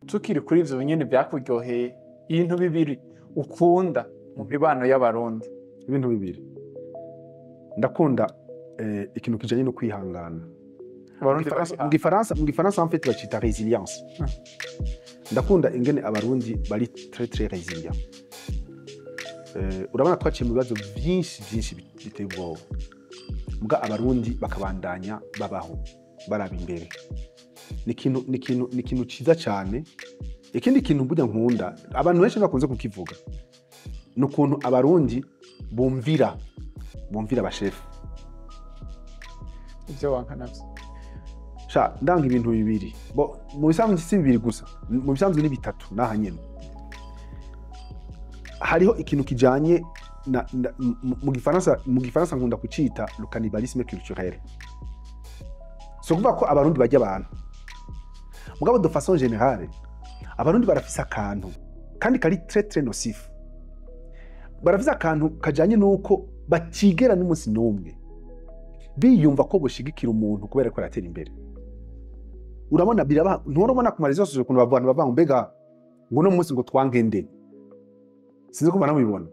Tukiri kuri ivyo nyene vyakuryoheye, ibintu bibiri ukunda mu mibano y'Abarundi? Ibintu bibiri ndakunda, ikintu kijanye no kwihangana. Abarundi Mu gifaransa en fait bacita résilience. Ndakunda ingene Abarundi bari très très résilient. Urabona twaciye mu bibazo vyinshi vyinshi biteye ubwoba, muga Abarundi bakabandanya babaho, baraba imbere. Ni ikintu ciza cyane. Ikindi kintu burya nkunda, abantu benshi bakunze kukivuga, ni ukuntu Abarundi bumvira abashefu. Ivyo wanka navyo? Sha, ndanga ibintu bibiri. Bo mu bisanzwe si bibiri gusa, mu bisanzwe ni bitatu. Naha nyene hariho ikintu kijanye na mu gifaransa nkunda kucita le cannibalisme culturel. So kuvuga ko Abarundi barya abantu, mugabo de façon générale Abarundi barafise akantu kandi kari très très nocif. Barafise akantu kajanye nuko batigera n'umunsi n'umwe biyumva ko boshigikira umuntu kubera ko aratera imbere. Urabona biraba, nturabona ku ma réseaux sociaux ukuntu abantu bavuga ngo mbega ngo uno munsi ngo twankende? Sinzi ko banamubibona,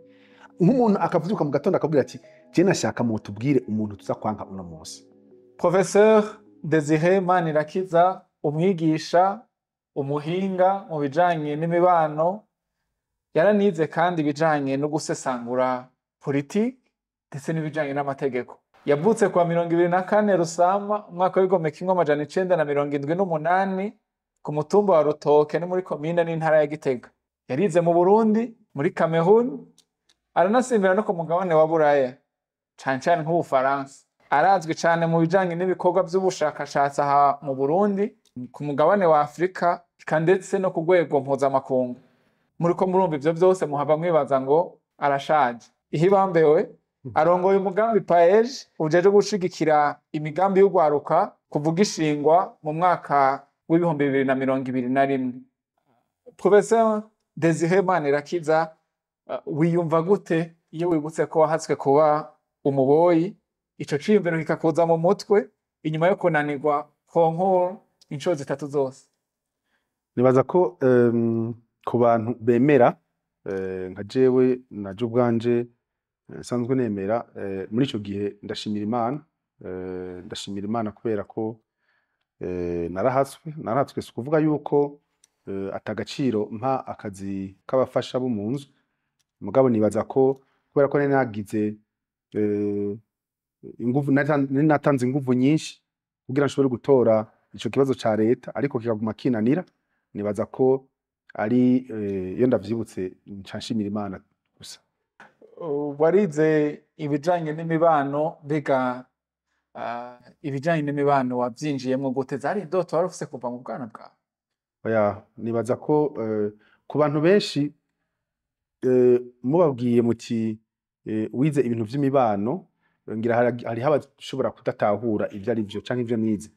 nk'umuntu akavyuka mu gatondo akabwira ati: "Je nashaka mutubwire umuntu tuza kwanka uno munsi." Professeur Desire Manirakiza, umwigisha, umuhinga mu bijanye n'imibano, yaranize kandi ibijanye no gusesangura politiki ndetse n'ibijanye n'amategeko. Yavutse kuwa 24 Rusama umwaka w'1978 ku mutumba wa Rutoke, ni muri komine n'intara ya Gitega. Yarize mu Burundi, muri Cameroon, aranasimbira no ku mugabane wa Buraya, cane cane nk'Ubufaransa. Arazwi cane mu bijanye n'ibikorwa vy'ubushakashatsi aha mu Burundi, ku mugabane wa Afurika, eka ndetse no ku rwego mpuzamakungu. Muriko murumva ivyo vyose, muhava mwibaza ngo arashaje. Ihibambewe arongoye umugambi PAEEJ ujejwe gushigikira imigambi y'urwaruka kuvuga ishingwa mu mwaka w'2021. Professeur Desire Manirakiza, wiyumva gute iyo wibutse ko wahatswe kuba umuboyi, ico ciyumviro kikakuza mu mutwe inyuma yo kunanirwa concours incuro zitatu zose? Nibaza ko ku bantu bemera, nka jewe naje ubwanje, nsanzwe nemera, muri ico gihe ndashimira Imana. Ndashimira Imana kubera ko narahatswe. Si ukuvuga yuko atagaciro mpa akazi k'abafasha bo mu nzu, mugabo nibaza ko kubera ko nari nagize inguvu, nari natanze inguvu nyinshi kugira nshobore gutora ico kibazo ca leta, ariko kikaguma kinanira. Nibaza ko ari iyo ndavyibutse nca nshimira Imana gusa. Warize ibijanye n'imibano, mbega ibijanye n'imibano wavyinjiyemwo gute? Zari indoto wari ufise kuva mu bwana bwawe? Oya, nibaza ko ku bantu benshi, mubabwiye muti wize ibintu vy'imibano, ngira hariho abashobora kudatahura ivyo ari vyo canke ivyo nize.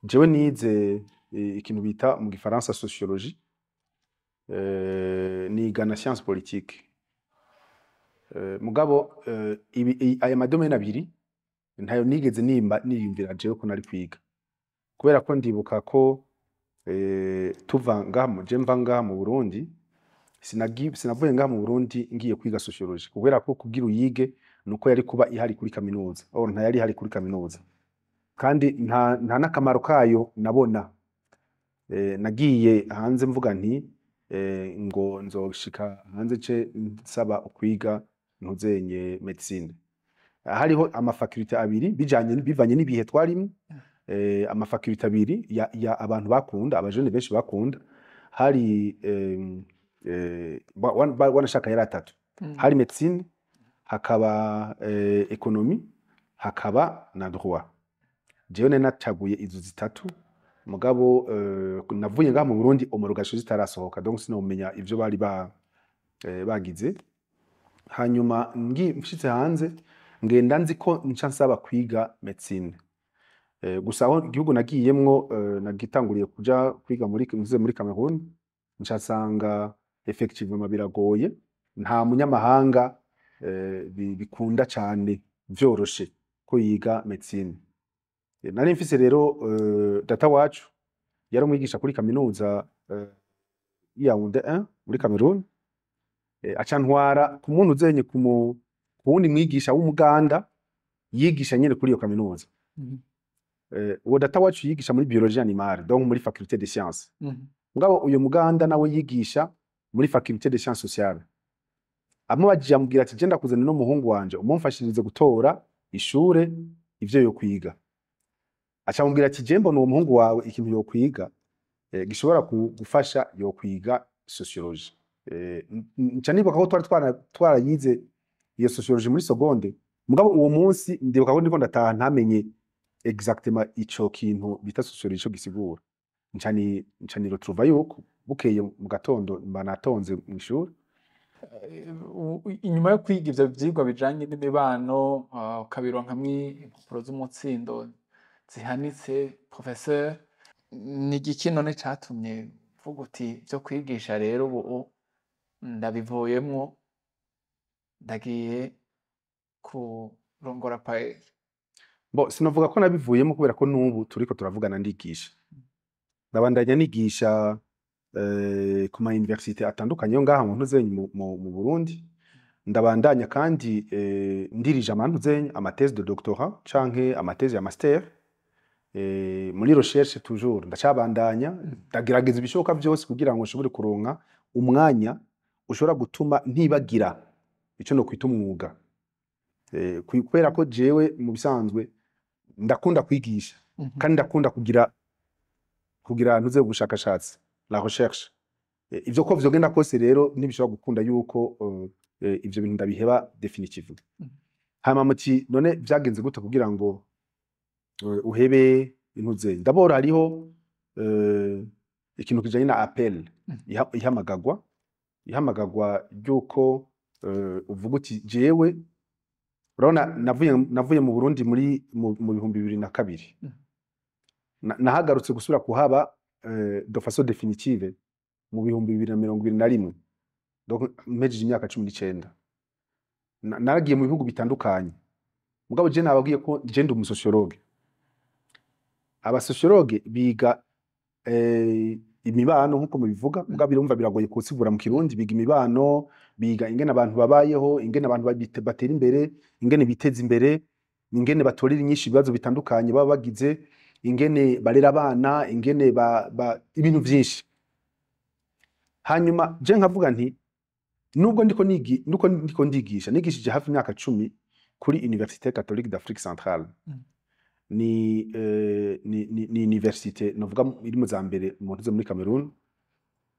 Jewe nize ikintu bita mu gifaransa sociologie, niga na science politique. Mugabo aya ma domaines abiri ntayo nigeze nimba niyumvira jewe ko nari kwiga, kubera ko ndibuka ko tuva ngaha je mva ngaha mu Burundi, sinavuye ngaha mu Burundi ngiye kwiga sociologie, kubera ko kugira uyige nuko yari kuba ihari kuri kaminuza. Or ntayari ihari kuri kaminuza, kandi nta n'akamaro kayo nabona. Nagiye hanze mvuga nti ngo nzoshika hanze ce nsaba ukwiga ntuzenye médecine. Hariho ama facultés abiri bijanye bivanye n'ibihe twarimo, ama facultés abiri ya abantu bakunda, abajene benshi bakunda. Hari wanashaka yari atatu: hari médecine, hakaba économie, hakaba na droit. Jewe nari nacaguye izo zitatu, mugabo navuye ngaha mu Burundi homologation zitarasohoka, donc sinomenya ivyo bari bagize. Hanyuma nshitse hanze ngenda nzi ko nca nsaba kwiga médecine. Gusa aho igihugu nagiyemwo, nagitanguriye kuja kwiga muri Cameroon, nca nsanga effectivement biragoye, nta munyamahanga bikunda cane vyoroshe ko yiga médecine. Nari mfise rero data wacu yari umwigisha kuri kaminuza. Yaoundé 1 muri Cameroon. Aca ntwara ku muntu uzenye ku wundi mwigisha w'umuganda yigisha nyene kuri iyo kaminuza. Uwo data wacu yigisha muri biologie animale, donc muri faculté des sciences. Mugabo uyo muganda nawe yigisha muri faculté des sciences sociales. Amubajije amubwira ati: "Je ndakuzana n'umuhungu wanje, umumfashirize gutora ishure ivyo yo kwiga." Aca amubwira ati: "Je mbona uwo muhungu wawe ikintu yo kwiga gishobora gufasha, yo kwiga sociologie." Nca nibuka ko twari twarayize iyo sociologie muri seconde, mugabo uwo munsi ndibuka ko ndiko ndataha ntamenye exactement ico kintu bita sociologie ico gisigura. Nca ni retrouva yuko bukeye mu gatondo mba natonze mw'ishuri. Inyuma yo kwiga ivyo vyigwa bijanye n'imibano, ukabironkamwo impapuro z'umutsindo zihanitse, professeur, ni igiki none catumye uvuga uti: "Ivyo kwigisha rero ubu ndabivuyemwo, ndagiye kurongora PAEEJ"? Bo, sinovuga ko nabivuyemo, kubera ko n'ubu turiko turavugana ndigisha, ndabandanya nigisha ku ma université atandukanye yo ngaha mu ntuzenyi mu Burundi. Ndabandanya kandi ndirija amantuzenyi, ama thèse de doctorat canke ama thèse ya master, muri recherche toujours ndacabandanya. Ndagerageza ibishoboka vyose kugira ngo nshobore kuronka umwanya ushobora gutuma ntibagira ico nokwita umwuga, kubera ko jewe mu bisanzwe ndakunda kwigisha kandi ndakunda kugira ntuze ubushakashatsi, la recherche. Ivyo ko vyogenda kose rero ntibishobora gukunda yuko ivyo bintu ndabiheba définitivement. Hama muti: "None vyagenze gute kugira ngo uhebe intuze?" D'abord hariho ikintu kijanye na appel, ihamagagwa ryuko uvuga uti: "Jewe urabona navuye mu Burundi muri mu 2002." Nahagarutse gusubira kuhaba de façon définitive mu 2021, donc mpejeje imyaka 19. Naragiye mu bihugu bitandukanye, mugabo je nababwiye ko je ndi umu sociologue. Aba sociologue biga imibano nkuko mubivuga, mugabo birumva biragoye kusigura mu Kirundi. Biga imibano, biga ingene abantu babayeho, ingene abantu batera imbere, ingene biteza imbere, ingene batorera inyishu ibibazo bitandukanye baba bagize, ingene barera abana, ingene ba ibintu vyinshi. Hanyuma je nkavuga nti nubwo ndiko nigi nuko ndiko ndigisha, nigishije hafi imyaka 10 kuri Université Catholique d'Afrique Centrale. Ni université novuga iri mu za mbere mu ntuze muri Cameroon.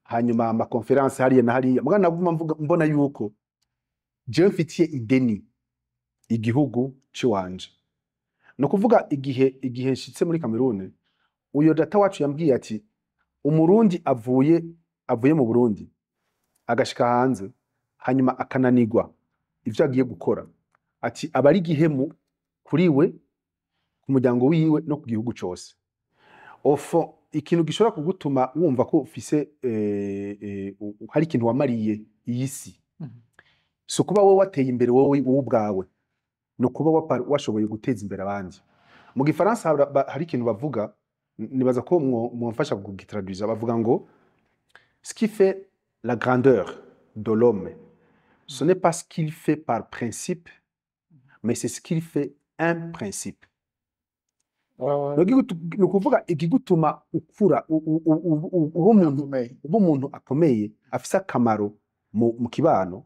Hanyuma ama conférence hariya na hariya, mugabo naguma mvuga mbona yuko jewe mfitiye ideni igihugu ciwanje. No kuvuga igihe nshitse muri Cameroon, uyo data wacu yambwiye ati: "Umurundi avuye mu Burundi agashika hanze, hanyuma akananigwa ivyo agiye gukora," ati, "aba ari igihemu kuri we, ku muryango wiwe no ku gihugu cose." Ofo ikintu gishobora kugutuma wumva ko ufise hari ikintu wamariye iyi si, si ukuba wowe wateye imbere wowe ubwawe, ni ukuba washoboye guteza imbere abandi. Mu Gifaransa hari ikintu bavuga, nibaza ko mwomfasha kugitraduisa. Bavuga ngo: "Ce qui fait la grandeur de l'homme, ce n'est pas ce qu'il fait par principe, mais c'est ce qu'il fait un principe." Ni ukuvuga ikigutuma ukura Ukomeye. uba umuntu akomeye, afise akamaro mu kibano,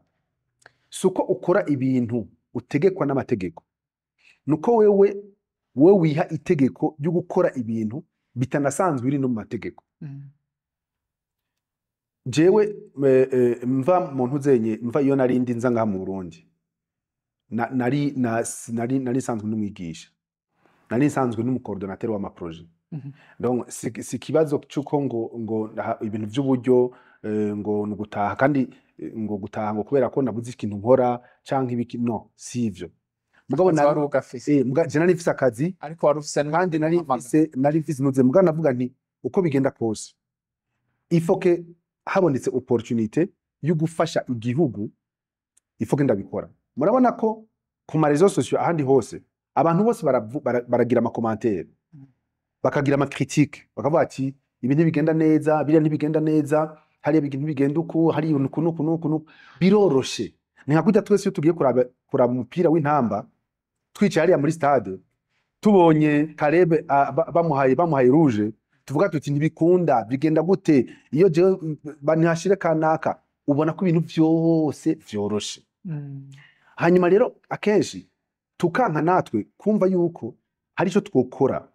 si uko ukora ibintu utegekwa n'amategeko, ni uko wewe wiha itegeko ryo gukora ibintu bitanasanzwe biri no mu mategeko. Jewe mva mu ntuzenye, mva iyo narindi nza ngaha mu Burundi, nari nsanzwe n'umwigisha, nari nsanzwe n'umu coordonnateur w'ama projet. Donc si ikibazo c'uko ngo ibintu vy'uburyo, ngo ni ugutaha kandi, ngo gutaha ngo kubera ko nabuze ikintu nkora canke ibiki, no si ivyo. Mugabo Akazi wari ugafise. Je nari mfise akazi. Ariko wari ufise kandi nari n'umuhamagaro. mfise nuze, mugabo navuga nti uko bigenda kose il faut que habonetse opportunité yo gufasha igihugu, il faut que ndabikora. Murabona ko ku ma réseaux sociaux, ahandi hose, abantu bose baragira ama commentaire, bakagira ama critique, bakavuga ati: "Ibi ntibigenda neza, biriya ntibigenda neza." Hariya ibintu bigenda uku, hariya uku nuku nuku nuku, biroroshe. Ni nka kurya twese iyo tugiye kuraba umupira w'intamba, twicaye hariya muri stade, tubonye Karebe bamuhaye rouge, tuvuga tuti: "Ntibikunda, bigenda gute? Iyo jewe banihashire kanaka." Ubona ko ibintu vyose vyoroshe. Hanyuma rero akenshi tukanka natwe kumva yuko hari ico twokora,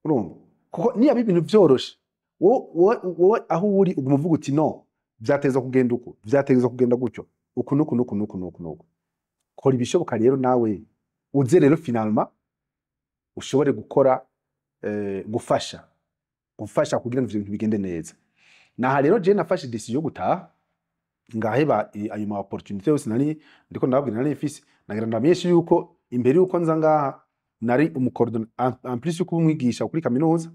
urumva? Kuko niba ibintu vyoroshe, wowe aho uri uguma uvuga uti: "No, vyateza kugenda uku, vyateza kugenda gutyo, uku nuku nuku nuku nuku nuku." Kora ibishoboka rero nawe uze rero finalement ushobore gukora, gufasha kugira ngo ivyo bintu bigende neza. Naha rero je nafashe décision yo gutaha, ngaheba ayo ma opportunité yose nari ndiko ndababwira nari mfise. Nagira ndamenyeshe yuko imbere yuko nza ngaha nari umu coordonnateur, en plus yo kuba umwigisha kuri kaminuza,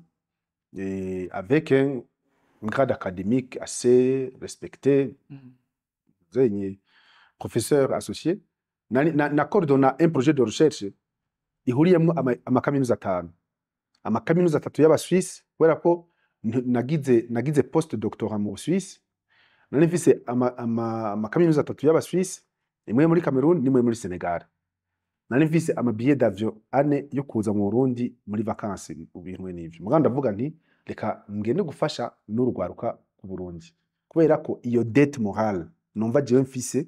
avec un grade académique assez respecté, zenye professeur associé, nari na coordonna un projet de recherche ihuriyemwo amakaminuza atanu, amakaminuza atatu y'Abaswisi, kubera ko nagize post doctorat mu Suisse. Nari mfise amakaminuza atatu y'Abaswisi, imwe muri Cameroon n'imwe muri Senegal. Nari mfise ama billet d'avion ane yo kuza mu Burundi muri vacances, ibintu n'ivyo. Mugabo ndavuga nti: "Reka ngende gufasha n'urugwaruka ku Burundi," kubera ko iyo dette morale numva jewe mfise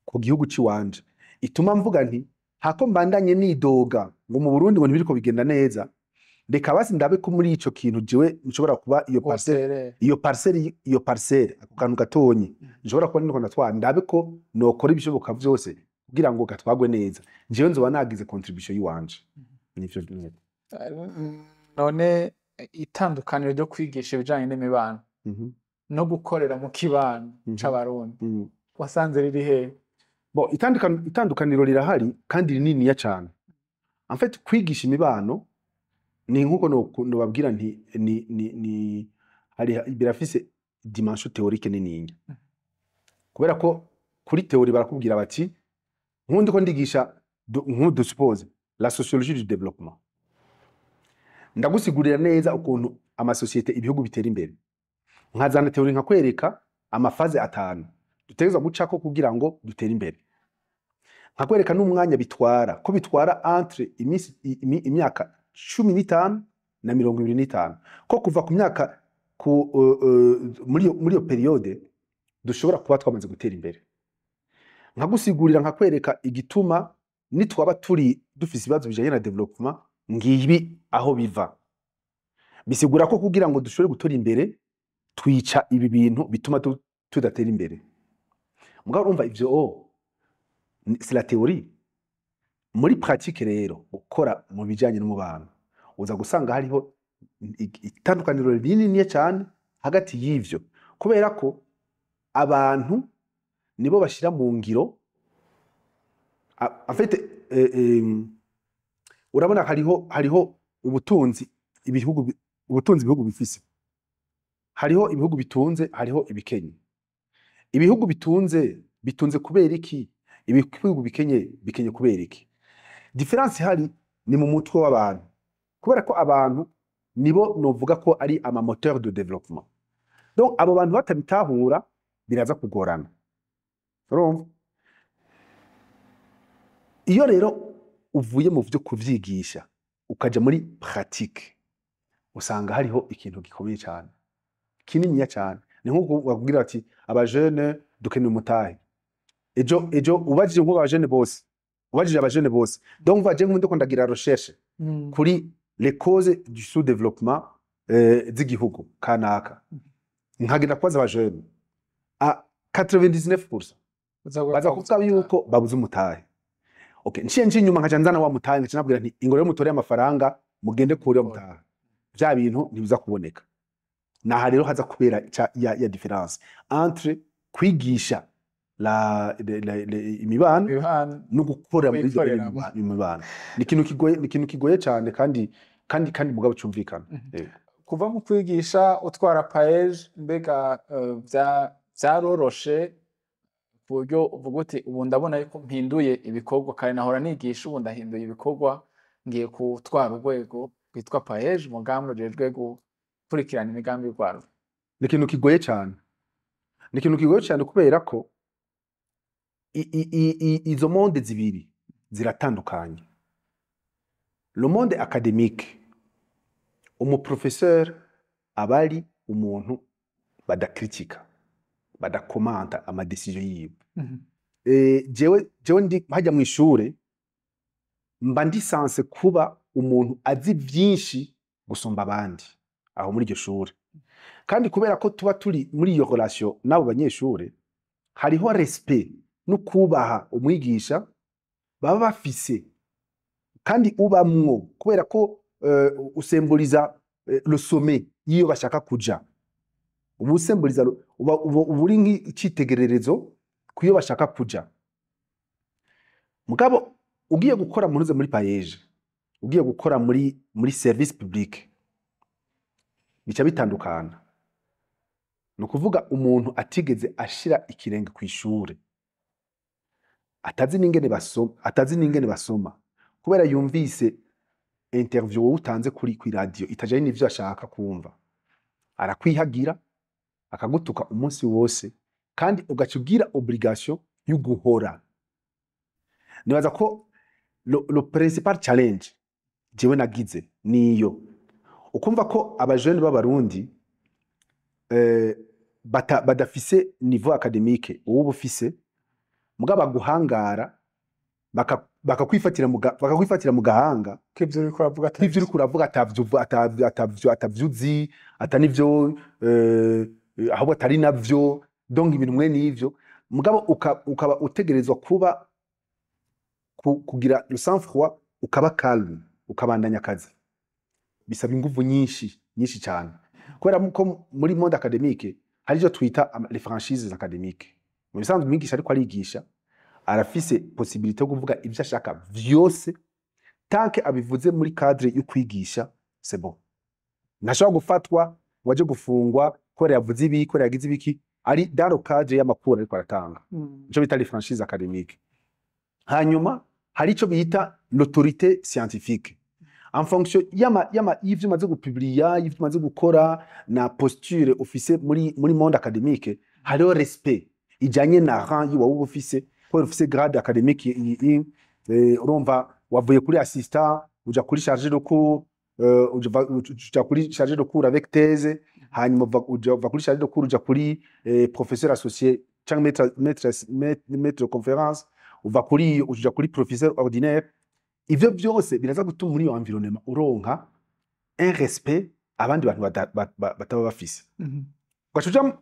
ku gihugu ciwanje ituma mvuga nti: "Hako mbandanye nidoga ngo mu Burundi ngo ntibiriko bigenda neza, reka basi ndabe ko muri ico kintu jewe nshobora kuba iyo parcelle, Woterera. iyo parcelle, ako kantu gatonyi nshobora kuba ndiko ndatwara, ndabe ko nokora ibishoboka vyose kugira ngo gatwagwe neza, jewe nzoba nagize contribution yiwanje." Nivyo nyene. None itandukaniro ryo kwigisha ibijanye n'imibano no gukorera mu kibano c'Abarundi wasanze riri hehe? Bon, itandukaniro rirahari kandi rininiya cane. En fait, kwigisha imibano ni nkuko nobabwira nti ni hari birafise dimension théorique nininya, kubera ko kuri théorie barakubwira bati, nkundi ko ndigisha nkudu suppose la sociologie du développement, ndagusigurira neza ukuntu amasosiyete, ibihugu bitera imbere, nkazana théorie nkakwereka ama phases atanu dutegerezwa gucako kugira ngo dutere imbere, nkakwereka n'umwanya bitwara, ko bitwara entre iminsi imyaka 15 na 25, ko kuva ku myaka ku muri iyo période dushobora kuba twamaze gutera imbere. Nkagusigurira, nkakwereka igituma nitwaba turi dufise ibibazo bijanye na développement, ngibi aho biva. Bisigura ko kugira ngo dushobore gutera imbere twica ibi bintu bituma tudatera imbere. Mugabo urumva ivyo, oh, c'est la théorie. Muri pratique rero, gukora mu bijanye n'umubano, uza gusanga hariho itandukaniro rininiya cyane hagati y'ivyo, kubera ko abantu nibo bashira mu ngiro. En fait, urabona hariho ubutunzi ibihugu ubutunzi ibihugu bifise. Hariho ibihugu bitunze, hariho ibikenye. Ibihugu bitunze bitunze kubera iki? Ibihugu bikenye bikenye kubera iki? Différence ihari ni mu mutwe w'abantu, kubera ko abantu nibo novuga ko ari ama moteur de développement. Donc abo bantu batabitahura biraza kugorana, urumva? Iyo rero uvuye mu vyo kuvyigisha ukaja muri pratique, usanga hariho ikintu gikomeye cyane, kininiya cyane. Ni nkuko bakubwira bati: "Abajene dukeneye umutahe." Ejo ubajije nk'uko abajene bose, ubajije abajene bose, donc vaje nk'uko ndiko ndagira recherche kuri les causes du sous-développement z'igihugu kanaka, nkagenda kubaza abajene, a 99% baza kuvuga yuko babuze umutahe. Okay, nciye nje inyuma nkaca nzana wa mutahe, nkaca nabwira nti: "Ingoro yo mutore amafaranga, mugende kuri wa mutahe," vya bintu ntibiza kuboneka. Naha rero haza kubera ya différence entre kwigisha la, la, la, la, imibano Imibano. no gukora muri ibyo Kuyikoreramo. imibano. Ni ikintu kigoye, ni ikintu kigoye cyane, kandi mugabo cyumvikana. Kuva mu kwigisha utwara PAEEJ, mbega vyaroroshe ku buryo uvuga uti: "Ubu ndabona yuko mpinduye ibikorwa, kare nahora nigisha, ubu ndahinduye ibikorwa, ngiye gutwara urwego rwitwa PAEEJ, umugambi ujejwe gukurikirana imigambi y'urwaruka"? Ni ikintu kigoye cyane. Ni ikintu kigoye cyane kubera ko izo monde zibiri ziratandukanye. Le monde académique, umuprofesseur aba ari umuntu badakritika, badakomanta amadécisions yiwe. Jewe ndi hajya mu ishure, mba ndi censé kuba umuntu azi vyinshi gusumba abandi aho muri iryo shure. Kandi kubera ko tuba turi muri iyo relation n'abo banyeshure, hariho respect no kubaha umwigisha baba bafise, kandi ubamwo kubera ko usemburiza le sommet y'iyo bashaka kuja. Uba usemburiza, uba uri nk'icitegererezo kuyo bashaka kuja. Mugabo ugiye gukora munuze muri PAEEJ, ugiye gukora muri service public, bica bitandukana. Ni ukuvuga umuntu atigeze ashira ikirenge ku ishure, atazi n'ingene basoma, kubera yumvise interview wowe utanze kuri radio itajanye n'ivyo ashaka kumva, arakwihagira, akagutuka umunsi wose, kandi ugaca ugira obligation yo guhora. Nibaza ko le principal challenge jewe nagize niyo ukumva ko abajene b'Abarundi badafise niveau académique wowe uba ufise, mugabo baguhangara, bakakwifatira mu gahanga ko ivyo uriko uravuga atari ivyo uriko uravuga atavyo uzi, ata nivyo, ahubwo atari navyo. Donc ibintu mwene ivyo, mugabo ukaba utegerezwa kuba kugira le sang froid, ukaba calme, ukabandanya akazi. Bisaba inguvu nyinshi nyinshi cyane, kubera ko muri monde académique hari ivyo twita les franchises académiques. Mu bisanzwe umwigisha ariko arigisha arafise possibilité yo kuvuga ivyo ashaka vyose, tant que abivuze muri cadre yo kwigisha, c'est bon. Ntashobora gufatwa ngo aje gufungwa kubera yavuze ibi, kubera yagize ibiki, ari dans le cadre y'amakuru ariko aratanga. Ico bita les franchises académiques. Hanyuma hari ico bita l'autorité scientifique, en fonction y'ama y'ivyo umaze gupublia, y'ivyo umaze gukora na posture ufise muri monde académique. Hariho respect ijanye na rang yiwawe uba ufise, kubera ufise grade académique urumva wavuye kuri assistant uja kuri chargé de cours, uja kuri chargé de cours avec thèse, hanyuma uva kuri chargé de cours uja kuri professeur associé canke maître de conférence, uva kuri iyo uja kuri professeur ordinaire. Ivyo vyose biraza gutuma muri iyo environnement uronka un respect abandi bantu bataba bafise. Ugaca uja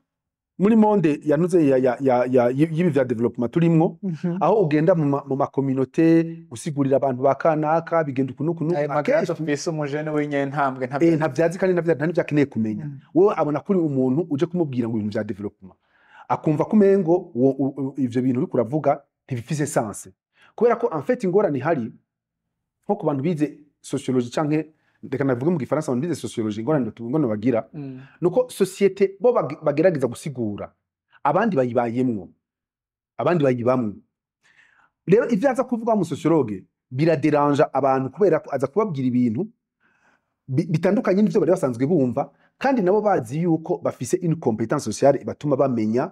muri monde yanuze ya y'ibi vya développement turimwo, aho ugenda mu macommunautés gusigurira abantu ba kanaka bigenda uku n'uku n'uku. Ayo magrade Akenshi ufise, umujene w'inyentambwe ntabyo ntabyazi kandi nta n'ivyo akeneye kumenya. Wowe abona kuri umuntu uje kumubwira ngo ibintu vya développement, akumva ko umengo ivyo bintu uriko uravuga ntibifise sens, kubera ko en fait ingorane ihari nko ku bantu bize sociologie, canke reka navuge mu Gifaransa, abantu bize sociologie, ingorane bagira nuko société bo bagerageza gusigura, abandi bayibayemwo, abandi bayibamwo. Rero ivyo aza kuvuga mu sociologue biraderanja abantu, kubera ko aza kubabwira ibintu bitandukanye n'ivyo bari basanzwe bumva, kandi nabo bazi yuko bafise une compétence sociale ibatuma bamenya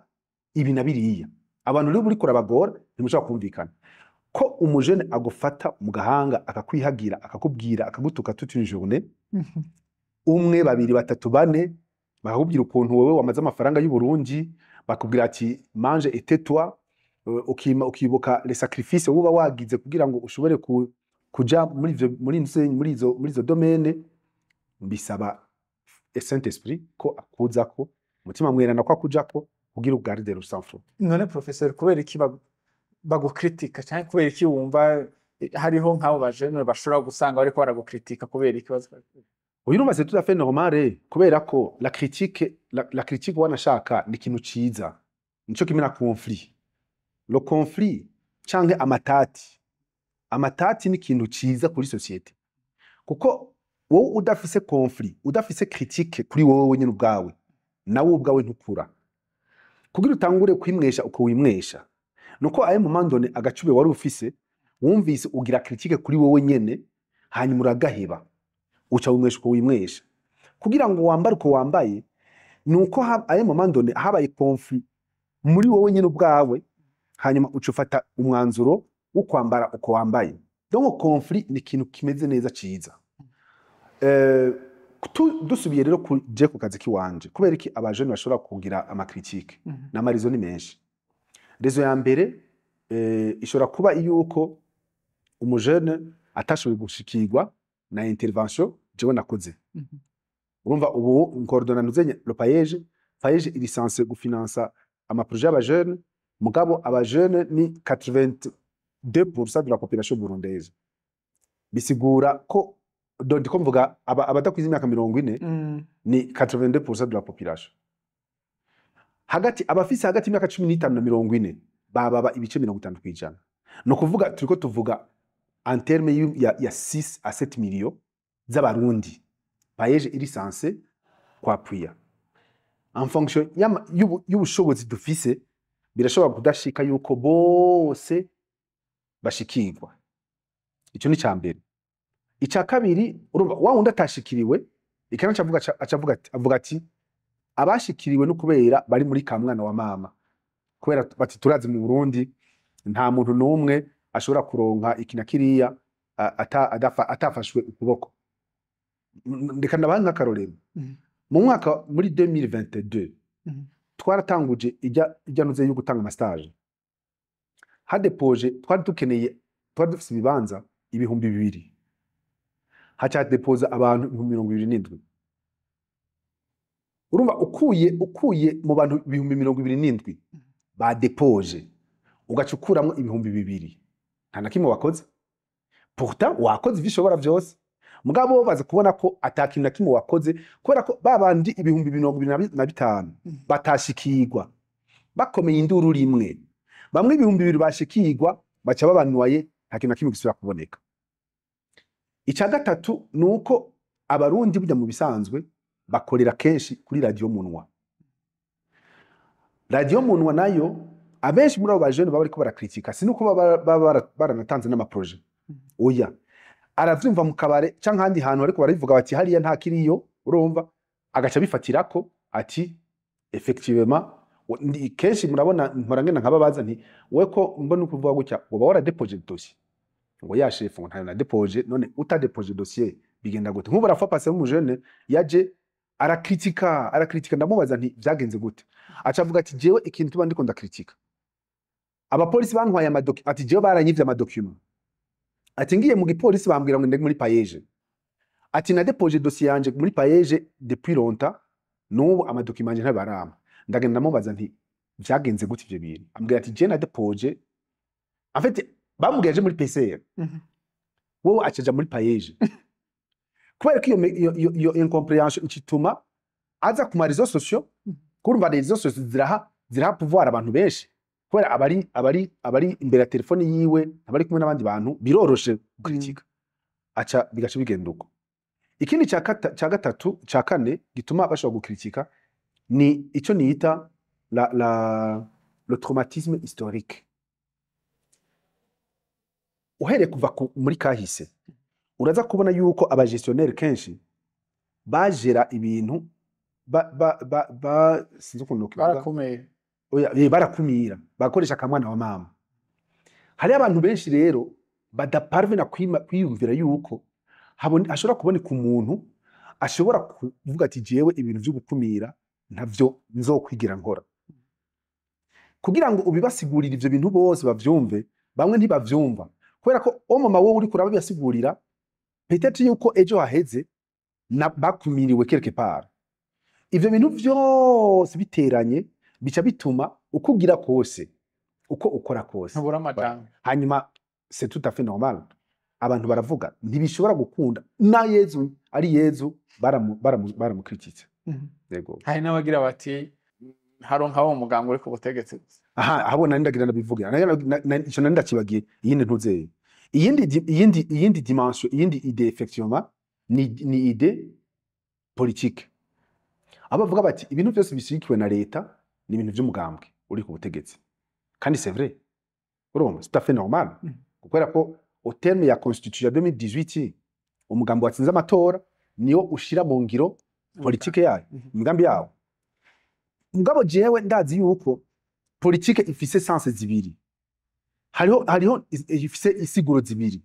ibi na biriya. Abantu rero buriko urabagora, ntimushobora kumvikana ko umujene agufata mu gahanga, akakwihagira, akakubwira, akagutuka toute une journée, umwe, babiri, batatu, bane, bakakubwira ukuntu wowe wamaze amafaranga y'u Burundi, bakubwira ati mange et tais-toi, ukibuka les sacrifices wowe uba wagize kugira ngo ushobore kuja muri ivyo muri izo domaine. Bisaba Saint Esprit ko akuzako, umutima mweranda ko akujako kugira ugarde le sang-froid. None professeur, kubera iki bagukritika, canke kubera iki wumva hariho nk'abo bajene bashobora gusanga bariko baragukritika? Kubera iki Uyu urumva c'est tout à fait normal, kubera ko la critique wanashaka ni ikintu ciza, nico kimwe na conflit. Le conflit canke amatati ni ikintu ciza kuri société, kuko wowe udafise conflit, udafise critique kuri wowe wenyine ubwawe, nawe ubwawe ntukura. Kugira utangure kwimwesha uko wimwesha, nuko ayo moment donné agacube wari ufise wumvise ugira critique kuri wowe nyene, hanyuma uragaheba, uca wimwesha uko wimwesha. Kugira ngo wambare uko wambaye, nuko ayo moment donné habaye conflit. Muri wowe nyine ubwawe, hanyuma uca ufata umwanzuro wo kwambara uko wambaye. Donc conflit ni ikintu kimeze neza, ciza. Dusubiye rero je ku kazi kiwanje, kubera iki abajene bashobora kugira ama critiques? N'ama raisons ni menshi. Raison ya mbere ishobora kuba yuko umujene atashoboye gushikirwa na intervention jewe nakoze. Urumva, ubu ncoordonna nuzenye le PAEEJ. PAEEJ iri censé gufinansa ama projets y'abajene, mugabo abajene ni 82% de la population burundaise. Bisigura ko, donc ndiko mvuga abadakwiza imyaka 40, ni 82% de la population. Hagati abafise hagati y'imyaka 15 na 40 bababa ibice 50%. Ni ukuvuga turiko tuvuga en terme ya 6 à 7 millions z'Abarundi PAEEJ iri censé kwappuya. En fonction y'ubushobozi dufise, birashobora kudashika yuko bose bashikirwa. Ico ni ca mbere. Ica kabiri, urumva wa wundi atashikiriwe ikana acavuga, acavuga ati, avuga ati abashikiriwe no kubera bari muri ka mwana wa mama, kubera bati turazi mu Burundi nta muntu n'umwe ashobora kuronka iki na kiriya atafashwe ukuboko. Reka ndabaha nk'akarorero. Mu mwaka muri 2022 twaratanguje ijya nuze yo gutanga ama stages. Hadepoje, twari dukeneye, twari dufise ibibanza 2000, haca depoza abantu 27,000. Urumva, ukuye mu bantu 27,000 badepoje, ugaca ukuramwo 2000, nta na kimwe wakoze. Pourtant wakoze ivyo ushobora vyose, mugabo baza kubona ko ata kintu na kimwe wakoze, kubera ko ba bandi 25,000 batashikirwa bakomeye induru rimwe, bamwe 2000 bashikirwa baca babanuwaye, nta kintu na kimwe gisubira kuboneka. Ica gatatu ni uko Abarundi burya mu bisanzwe bakorera kenshi kuri radiyo munwa. Radiyo munwa nayo, abenshi muri abo bajene baba bariko barakritika, si nuko baba baranatanze n'ama projets. Oya, aravyumva mu kabare canke ahandi hantu ariko barabivuga bati hariya nta kiriyo, urumva agaca bifatirako ati effectivement. Kenshi murabona mpora ngenda nkababaza nti: "We ko mbona ukuvuga gutya, woba waradepoje dossier?" Ngo: "Ya chef," ngo "ntayo nadepoje." None utadepoje dossier bigenda gute? Nk'ubu arafa passé umujene yaje arakritika, arakritika. Ndamubaza nti: "Vyagenze gute?" Aca avuga ati: "Jewe ikintu tuba ndiko ndakritika, abapolisi bantwaye amadoki." Ati: "Jewe baranyivye ama documents." Ati: "Ngiye mu gipolisi bambwira ngo ndege muri PAEEJ." Ati: "Nadepoje dossier yanje muri PAEEJ depuis longtemps, n'ubu ama documents yanje ntabarampa." Ndagenda ndamubaza nti: "Vyagenze gute ivyo bintu?" Ambwira ati: "Je nadepoje." En fait bamubwiye aje muri PCR, wowe acaja muri PAEEJ, kubera ko iyo incompréhension ikituma aza ku ma réseaux sociaux. Kurumva, réseaux sociaux ziraha pouvoir abantu benshi, kubera abari imbere ya telefone yiwe, abari kumwe n'abandi bantu, biroroshe gukritika, aca bigaca bigenda uko. Ikindi ca gatatu, ca kane gituma bashobora gukritika ni ico nita la, la, le traumatisme historique. Uhereye kuva muri kahise, uraza kubona yuko aba gestionnaires kenshi bajera ibintu ba sinzi ukuntu nokivuga. Barakomeye. Oya, barakumira, bakoresha akamwana wa mama. Hariho abantu benshi rero badaparvena kwiyumvira yuko hashobora kuboneka umuntu ashobora kuvuga ati: "Jewe ibintu vyo gukumira ntavyo nzokwigira nkora." Kugira ngo ubibasigurire ivyo bintu bose bavyumve, bamwe ntibavyumva, kubera ko o mama wowe uriko urabibasigurira, peut-être yuko ejo haheze na bakumiriwe quelque part. Ivyo bintu vyose biteranye bica bituma uko ugira kose, uko ukora kose, ntubura amajambo. Hanyuma c'est tout à fait normal, abantu baravuga, ntibishobora gukunda. Na Yezu ari Yezu, baramukrititse. Yego. Hari n'abagira bati haronka wo muganga uri ku butegetsi gusa. Aha ahabo nari ndagira ndabivuge. Ico nari ndakibagiye. Iyindi ntuzeye, iyindi dimension, iyindi idée, effectivement ni idée politique. Abo bavuga bati ibintu byose bishyigikiwe na leta ni ibintu by'umugambwe uri ku butegetsi. Kandi c'est vrai, urumva, c'est tout à fait normal, kubera ko au terme ya constitution ya 2018, umugambi watsinze amatora niwo ushira mu ngiro politike yayo, imigambi yawo. Mugabo jewe ndazi yuko Politike ifise sens zibiri, hariho ifise isiguro zibiri.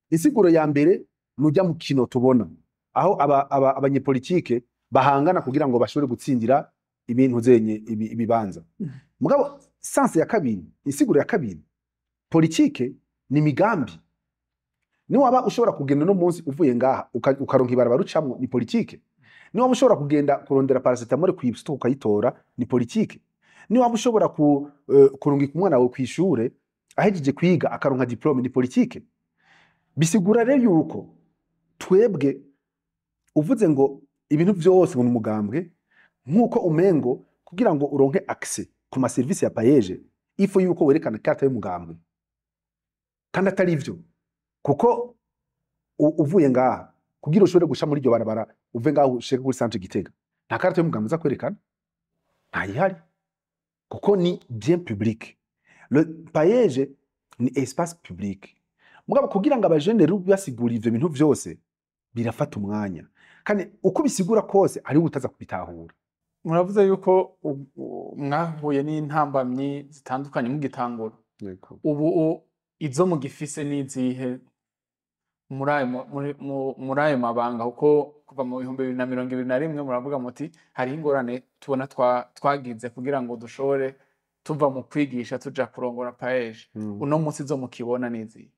Insiguro ya mbere nujya mu kino tubona aho abanyepolitike bahangana kugira ngo bashobore gutsindira ibintu zenye ibibanza. Mugabo sens ya kabiri, insiguro ya kabiri, politike ni migambi. Niwaba ushobora kugenda no munsi uvuye ngaha ukaronka ibarabara ucamwo, ni politike. Niwaba ushobora kugenda kurondera paracetamol kw'isoko ukayitora, ni politike. Niwaba ushobora kurungika umwana wawe kw'ishure, ahejeje kwiga akaronka diplôme, ni politike. Bisigura rero yuko twebwe uvuze ngo ibintu vyose ngo ni umugambwe, nk'uko umengo kugira ngo uronke accès ku ma service ya PAEEJ il faut yuko werekana carte y'umugambwe, kandi atari ivyo, kuko uvuye ngaha kugira ushobore gusha muri iryo barabara, uve ngaho ushike kuri centre Gitega, nta carte y'umugambwe uza kwerekana, ntayihari, kuko ni bien public. Le PAEEJ ni espace public. Mugabo kugira ngo abajene rero basigura ivyo bintu vyose birafata umwanya, kandi uko bisigura kose hariho utaza kubitahura. Muravuze yuko mwahuye n'intambamyi zitandukanye mugitangura. Ubu izo mugifise n'izihe muri ayo muri ayo mabanga? Kuko kuva mu 2021 muravuga muti hariho ingorane tubona twagize kugira ngo dushobore tuva mu kwigisha tuja kurongora PAEEJ. Uno munsi zo mukibona n'izihe?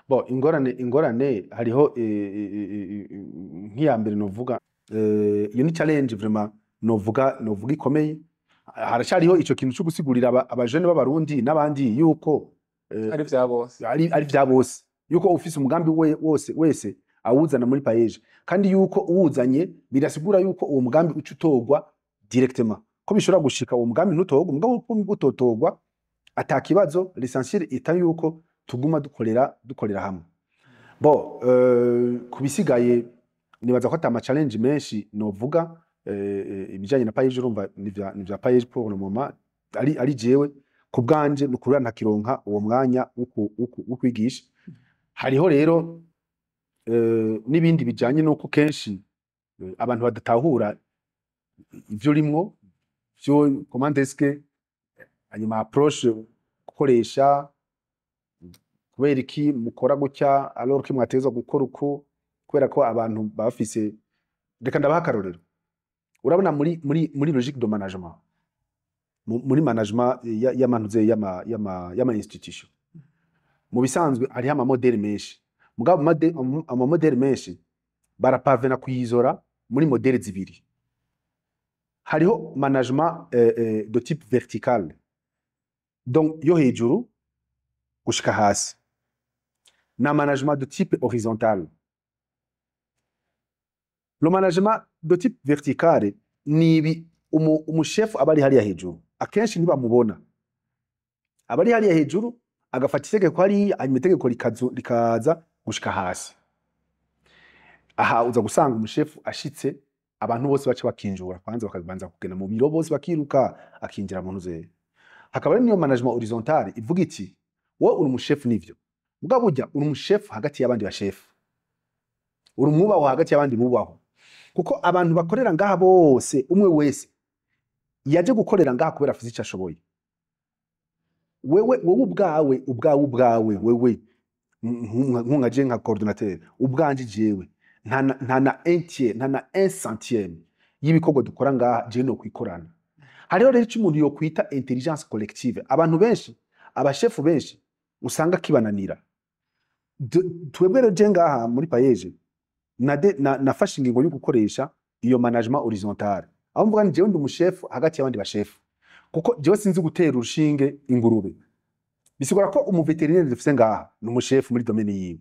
Bon, ingorane hariho nk'iya mbere novuga, iyo ni challenge vraiment novuga ikomeye. Haracariho ico kintu cyo gusigurira abajene b'Abarundi n'abandi yuko ari vya bose, ari vya bose, yuko ufise umugambi we wose wese awuzana muri PAEEJ, kandi yuko uwuzanye birasigura yuko uwo mugambi uca utorwa directement, ko bishobora gushika uwo mugambi ntutorwe. Mugabo uko utotorwa ata kibazo, l'essentiel ita yuko tuguma dukorera hamwe. Bon, kubisigaye nibaza ko ata ma challenge menshi novuga. Ibijanye na PAEEJ, urumva ni vya PAEEJ pour le moment. Ari jewe ku bwanje nukuri ntakironka uwo mwanya wo kwigisha. Hariho rero n'ibindi bijanye nuko kenshi abantu badatahura ivyo urimwo, vyo comment est-ce que hanyuma approche gukoresha, kubera iki mukora gutya alors que mwategerezwa gukora uku, kubera ko abantu baba bafise. Reka ndabaha akarorero. Urabona muri logique de management, muri management y'amantuze y'ama institution, mu bisanzwe hariho ama modèles menshi. Mugabo ama modèles menshi baraparvena kuyizora muri modèle zibiri. Hariho management de type vertical, donc yo hejuru gushika hasi, na management de type horizontal. Le management de type vertical ni ibi: umushefu aba ari hariya hejuru, akenshi ntibamubona, aba ari hariya hejuru agafata itegeko hariya, hanyuma itegeko rikaza gushika hasi. Aha uza gusanga umushefu ashitse, abantu bose baca bakinjura kwanza, bakabanza kugenda mu biro bose bakiruka, akinjira mu ntuze. Hakaba ari niyo management horizontal ivuga iti: wowe uri umushefu nivyo, mugabo burya uri umushefu hagati y'abandi bashefu, uri umwubaho hagati y'abandi bubaho, kuko abantu bakorera ngaha bose, umwe wese yaje gukorera ngaha kubera afise icyo ashoboye. Wewe wowe ubwawe wewe nka je nka coordinateur ubwanje, jewe nta na un tiers, nta na un centième y'ibikorwa dukora ngaha jewe no kwikorana. Hariho rero icyo umuntu yokwita intelligence collective. Abantu benshi, abashefu benshi usanga kibananira. Twebwe rero je ngaha muri PAEEJ nafashe ingingo yo gukoresha iyo management horizontal, aho mvuga ni jewe ndi umushefu hagati y'abandi bashefu, kuko jewe sinzi gutera urushinge ingurube. Bisigura ko umuveterineri dufise ngaha ni umushefu muri domaine yiwe.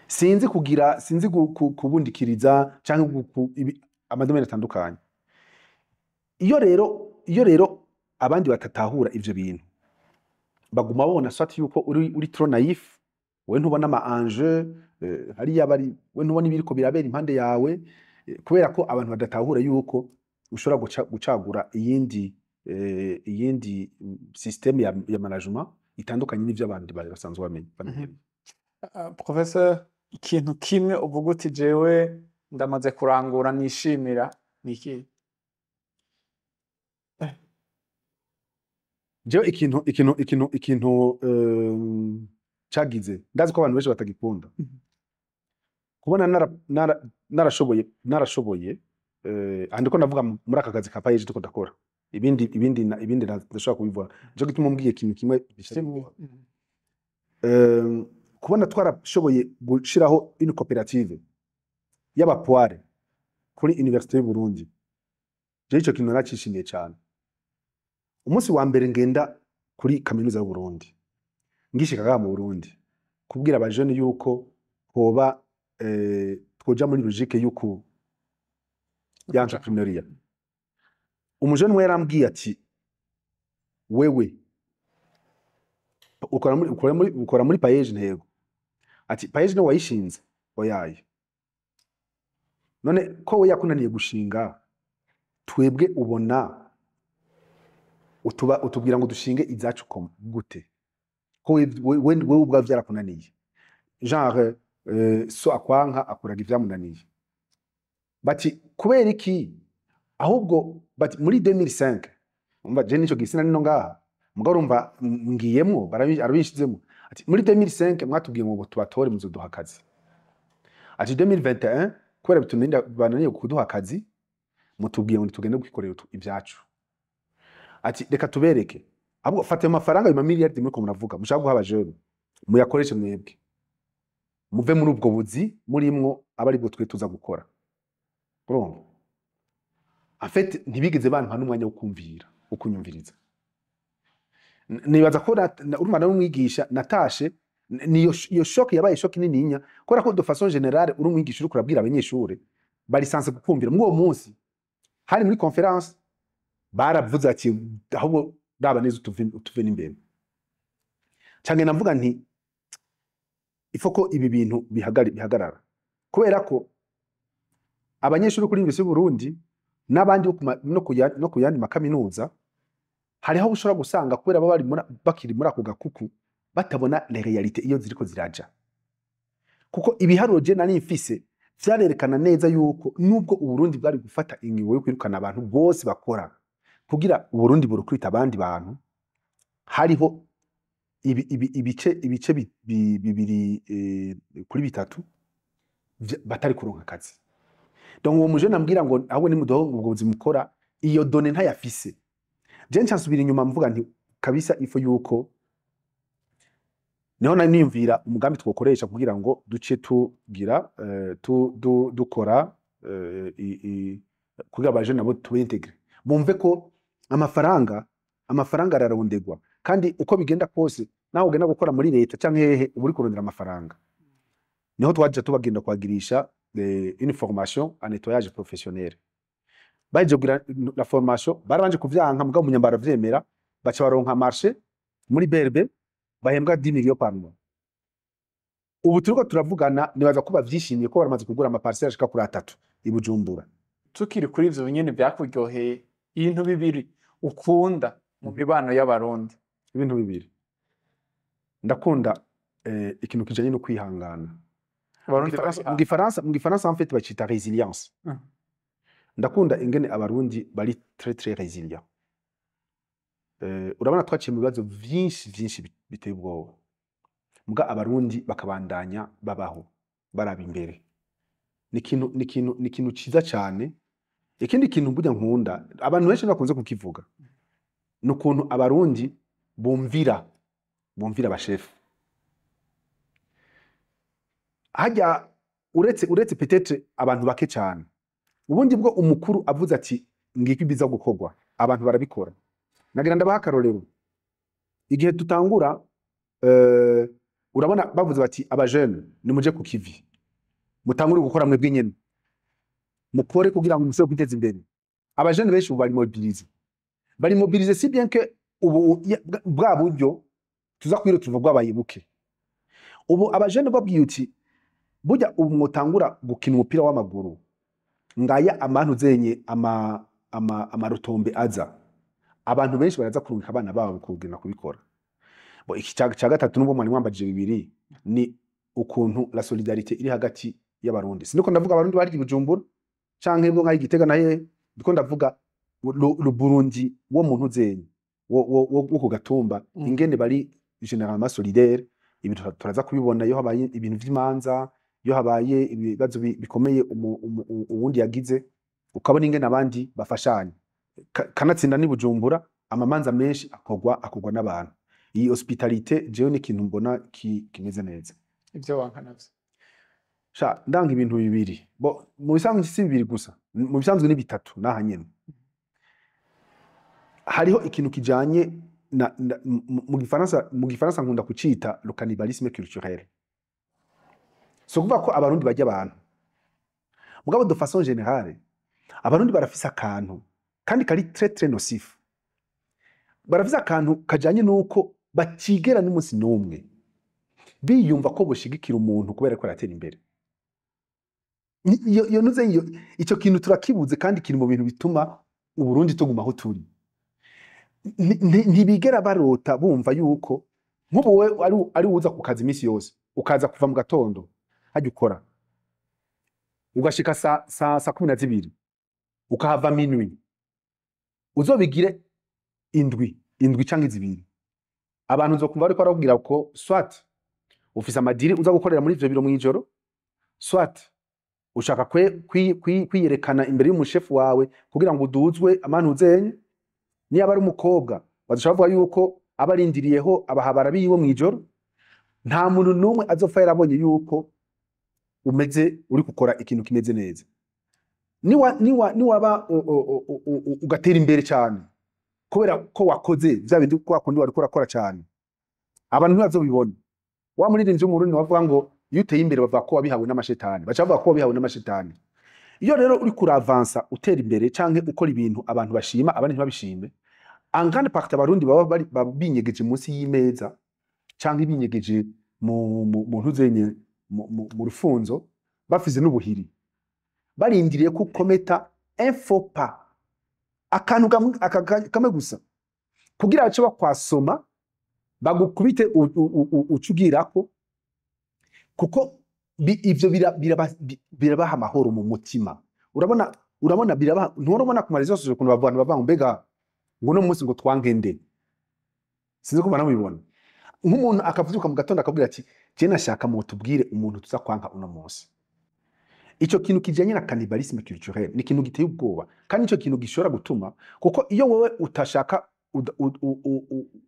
Sinzi kugira, sinzi kubundikiriza canke ama domaines atandukanye. Iyo rero abandi batatahura ivyo bintu, baguma babona soit yuko uri trop naïf, we ntubona ama enjeu hariya bari, we ntubona ibiriko birabera impande yawe, kubera ko abantu badatahura yuko ushobora gucagura iyindi système ya management itandukanye n'ivyo abandi bari basanzwe bamenyereye. Professeur, ikintu kimwe uvuga uti jewe ndamaze kurangura nishimira ni iki? Jewe ikintu cagize, ndazi ko abantu benshi batagikunda, kubona narashoboye, aha ndiko ndavuga muri aka kazi ka PAEEJ turiko ndakora, ibindi ndashobora kubivuga, nico gituma umbwiye ikintu kimwe. Kubona twarashoboye gushiraho une coopérative y'abapoire kuri Université y'u Burundi, jewe ico kintu naracishimiye cane. Umunsi wa mbere ngenda kuri kaminuza y'u Burundi, ngishika ngaha mu Burundi, kubwira abajene yuko hoba twoja muri logique yuko ya entrepreneuriat, umujene umwe yarambwiye ati: "Wewe ukora muri PAEEJ?" Ntego ati: "PAEEJ niwe wayishinze?" "Oyaye." "None ko we yakunaniye gushinga, twebwe ubona utuba utubwira ngo dushinge izacu gute, ko wewe ubwawe vyarakunaniye?" Genre so akwanka akuraga ivyamunaniye. Bati: "Kubera iki?" Ahubwo bati muri 2005, umva, je nico gisina nino ngaha, mugabo urumva ngiyemwo arabinshizemo, ati: "Muri 2005 mwatubwiye ngo tubatore muzoduha akazi." Ati: "2021 kubera bitunanira, bananiye kuduha akazi, mutubwiye ngo tugende kwikorera ibyacu." Ati: "Reka tubereke ahubwo, fata ayo mafaranga, ayo mamiliyardi muriko muravuga mushaka guha abajene, muyakoreshe mwebwe, muve muri ubwo buzi murimwo, aba aribwo twe tuza gukora." Urumva, en fait ntibigeze bampa n'umwanya wo kumvira, wo kunyumviriza. Nibaza ko urumva nawe umwigisha natashe niyo iyo choc yabaye choc nininya, kubera ko de façon générale uri umwigisha, uriko urabwira abanyeshure bari censés kukumvira. Muri uwo munsi hari muri conférence, baravuze ati: "Ahubwo raba neza utuve n'imbere." Canke navuga nti ifo ko ibi bintu bihagarara, kubera ko abanyeshuri kuri Université y'u Burundi n'abandi bo no ku yandi makaminuza, hariho aho ushobora gusanga kubera baba bakiri muri ako gakuku, batabona les réalités iyo ziriko ziraja. Kuko ibiharuro je nari mfise vyarerekana neza yuko nubwo Uburundi bwari gufata ingingo yo kwirukana abantu bose bakora kugira Uburundi burukwita abandi bantu, hariho ibice bibiri kuri bitatu batari kuronka akazi. Donc uwo mujene ambwira ngo ahubwo nimuduhe ubwo buzima ukora, iyo donnée ntayafise. Je nca nsubira inyuma mvuga nti kabisa ifo yuko niho nari niyumvira umugambi twokoresha kugira ngo duce tugira dukora kugira abajene nabo tube intégrés, bumve ko amafaranga ararondegwa, kandi uko bigenda kose nawe ugenda gukora muri leta canke hehe, uba uri kurondera amafaranga. Niho twaje tubagenda kwagirisha une formation en nettoyage professionnel. Baje kugira la formation, barabanje kuvyanka, mugabo umunyambaro aravyemera, baca baronka marché muri BRB, bahembwa 10 millions par mois. Ubu turiko turavugana, nibaza ko bavyishimiye ko baramaze kugura ama parcelles ashika kuri atatu i Bujumbura. Tukiri kuri ivyo nyene vyakuryoheye, ibintu bibiri ukunda mu mibano y'Abarundi? Ibintu bibiri ndakunda, ikintu kijanye no kwihangana. Abarundi Mu gifaransa en fait bacita résilience. Ndakunda ingene Abarundi bari très très résilient. Urabona twaciye mu bibazo vyinshi vyinshi biteye ubwoba, muga Abarundi bakabandanya babaho baraba imbere. Ni ikintu ciza cane. Ikindi kintu burya nkunda, abantu benshi bakunze kukivuga, ni ukuntu Abarundi bumvira abashefu. Hajya uretse peut-être abantu bake cane, ubundi bwo umukuru avuze ati: "Ngiki biza gukorwa", abantu barabikora. Nagira ndabaha akarorero. Igihe tutangura, urabona bavuze bati: "Abajene nimuje ku kivi, mutangure gukora mwebwe nyene, mukore kugira ngo musebe kwiteza imbere." Abajene benshi ubu bari mobilisés, bari mobilisés, si bien que ubu bwa buryo tuza kwira tuva bwabaye buke. Ubu abajene babwiye uti: "Burya ubu mwotangura gukina umupira w'amaguru, ngaya amantu zenye amarutombe aza", abantu benshi baraza kurungika abana babo kugenda kubikora. Bo iki ca gatatu, nubwo mwari mwambajije bibiri, ni ukuntu la solidarité iri hagati y'Abarundi. Siniko ndavuga Abarundi bari i Bujumbura canke bo nkaho Igitega na hehe, ndiko ndavuga le Burundi wo muntu zenye. wo ku gatumba, ingene bari généralement solidaire. Ibi turaza kubibona iyo habaye ibintu vy'imanza, iyo habaye ibibazo bikomeye uwundi yagize, ukabona ingene abandi bafashanya. Kanatsinda ni Bujumbura, amamanza menshi akorwa n'abantu. Iyi hospitalité jewe ni ikintu mbona kimeze neza. Ivyo wanka navyo? Sha, ndanga ibintu bibiri. Bo mu bisanzwe si bibiri gusa, mu bisanzwe ni bitatu. Naha nyene hariho ikintu kijanye na mu gifaransa nkunda kucita le cannibalisme culturel. So kuvuga ko Abarundi barya abantu, mugabo de façon générale Abarundi barafise akantu kandi kari très très nocif. Barafise akantu kajanye nuko batigera n'umunsi n'umwe biyumva ko boshigikira umuntu kubera ko aratera imbere. Iyo nuze iyo ico kintu turakibuze, kandi kiri mu bintu bituma Uburundi tuguma aho turi. Ntibigera barota bumva yuko nk'ubu we ari uza ku kazi iminsi yose, ukaza kuva mu gatondo hajya ukora, ugashika sa 12, ukahava minuit, uzobigire indwi indwi canke 2, abantu uzokumva bariko barakubwira ko soit ufise amadiri uza gukorera muri ivyo biro mw'ijoro, soit ushaka kwiyerekana imbere y'umushefu wawe kugira ngo uduzwe amantuzenye. Niba ari umukobwa, bazoca bavuga yuko aba arindiriyeho abahabara biwe mw'ijoro. Nta muntu n'umwe azopfa yarabonye yuko umeze uri gukora ikintu kimeze neza. Niwaba ugatera imbere cyane kubera ko wakoze vya bindi kwa kundi wariko urakora cyane, abantu ntibazobibona. Wa muririmbyi w'Umurundi bavuga ngo iyo uteye imbere bavuga ko wabihawe n'amashetani, baca bavuga ko wabihawe n'amashetani. Iyo rero uri kuravansa, utera imbere canke ukora ibintu abantu bashima, abandi ntibabishime, en grande partie Abarundi baba bari baba binyegeje munsi y'imeza canke binyegeje mu ntuzenye mu rufunzo, bafise n'ubuhiri, barindiriye ko ukometa un faux pas, akantu kamwe gusa, kugira bace bakwasoma bagukubite uce ugirako, kuko ivyo birabaha amahoro mu mutima. Urabona birabaha. Nturabona ku marezo sosio ukuntu abantu bavuga ngo mbega ngo uno munsi ngo twangende? Sinzi ko banamubibona. Nk'umuntu akavyuka mu gatondo akabwira ati: "Je nashaka mutubwire umuntu tuza kwanka uno munsi." Ico kintu kijanye na cannibalisme culturel ni ikintu giteye ubwoba, kandi ico kintu gishobora gutuma, kuko iyo wowe utashaka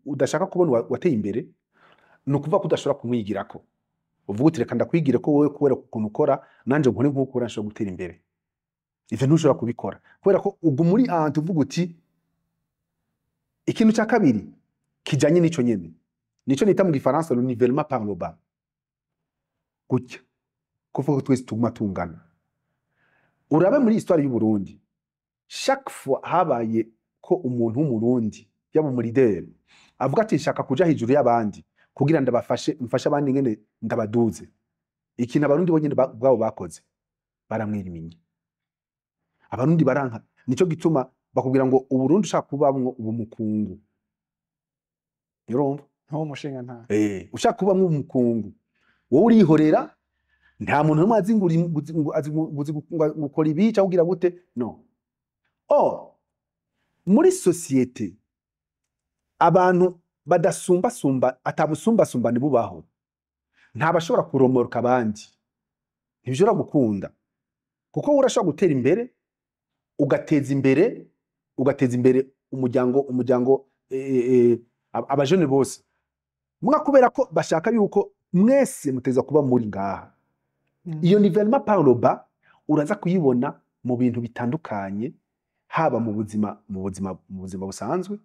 udashaka kubona wateye imbere, ni ukuvuga ko udashobora kumwigirako uvuga uti: "Reka ndakwigire ko wowe kubera ukuntu ukora, nanje nkore nk'uko ukora, nshobora gutera imbere." Ivyo ntushobora kubikora kubera ko uguma uri ahantu uvuga uti. Ikintu cya kabiri kijanye n'ico nyene, nico nita mu gifaransa le nivellement par le bas, gutya kuvuga ko twese tuguma tungana. Urabe muri histoire y'u Burundi, chaque fois habaye ko umuntu w'Umurundi yaba umulideri avuga ati: "Nshaka kuja hejuru y'abandi kugira ndabafashe, mfashe abandi ngene ndabaduze," ikintu Abarundi bonyene ubwabo bakoze, baramwiriminya. Abarundi baranka. Nico gituma bakubwira ngo Uburundi ushaka kubamwo ubu mukungu, urumva? Ntuwo mushinga nta Ushaka kubamwo umukungu, wowe urihorera, nta muntu n'umwe azi ngo azi ngo uzi gukora ibi cyangwa kugira gute. No or muri société abantu badasumbasumba, atabusumbasumbane bubaho, ntabashobora kuromoroka abandi, ntibishobora gukunda, kuko wowe urashobora gutera imbere, ugateza imbere umuryango, abajene bose mwa, kubera ko bashaka yuko mwese muteza kuba muri ngaha. Iyo nivellement par le bas uraza kuyibona mu bintu bitandukanye, haba mu buzima busanzwe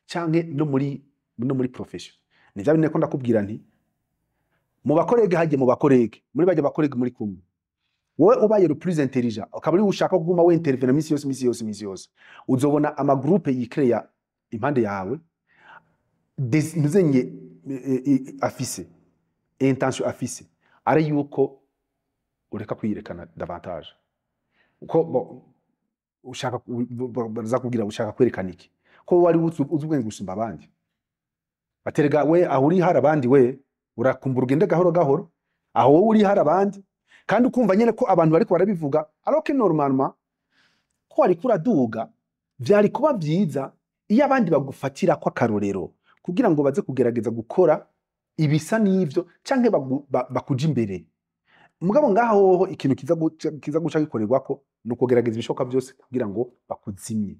canke no muri profession. Ni vya bindi ko ndakubwira nti mu ba collègues, hagiye mu ba collègues, muri bajya ba collègues muri kumwe, wowe ubaye le plus intelligent, ukaba uri ushaka kuguma we intervenir misi yose, misi yose, misi yose, uzobona ama groupe yikreya impande yawe nuzenye afise intention, afise ari yuko ureka kwiyerekana davantage, uko ushaka baza kubwira ushaka kwerekana iki, ko wari uzi ubwenge gusumba abandi. Baterega we aho uri hari abandi, we urakumbura ugende gahoro gahoro aho wowe uri hari abandi, kandi ukumva nyene ko abantu bariko barabivuga, alors que normalement ko wariko uraduga vyari kuba vyiza. Iyo abandi bagufatira ko akarorero kugira ngo baze kugerageza gukora ibisa n'ivyo canke bakuja imbere. Mugabo ngaho hoho ikintu kiza guca gikorerwako ni ukugerageza ibishoboka byose kugira ngo bakuzimye,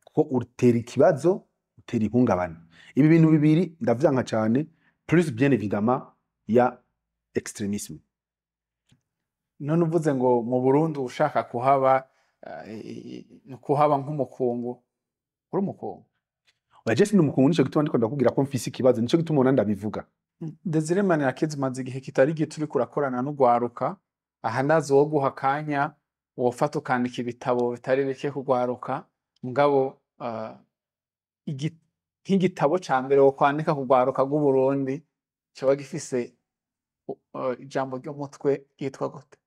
kuko utera ikibazo, utera ihungabana. Ibi bintu bibiri ndavyanka cane, plus bien évidemment ya extrémisme. None uvuze ngo mu Burundi ushaka kuhaba, ni kuhaba nk'umukungu, uri umukungu? Oya, je sindi umukungu, nico gituma ndiko ndakubwira ko mfise ikibazo, nico gituma ubona ndabivuga. Desire Manirakiza, umaze igihe kitari gito uriko urakorana n'urwaruka. Aha ndazi wo guha akanya wofata ukandika ibitabo bitari bike kugwaruka, mugabo nk'igitabo ca mbere wokwandika kugwaruka rw'Uburundi coba gifise ijambo ry'umutwe ryitwa gute?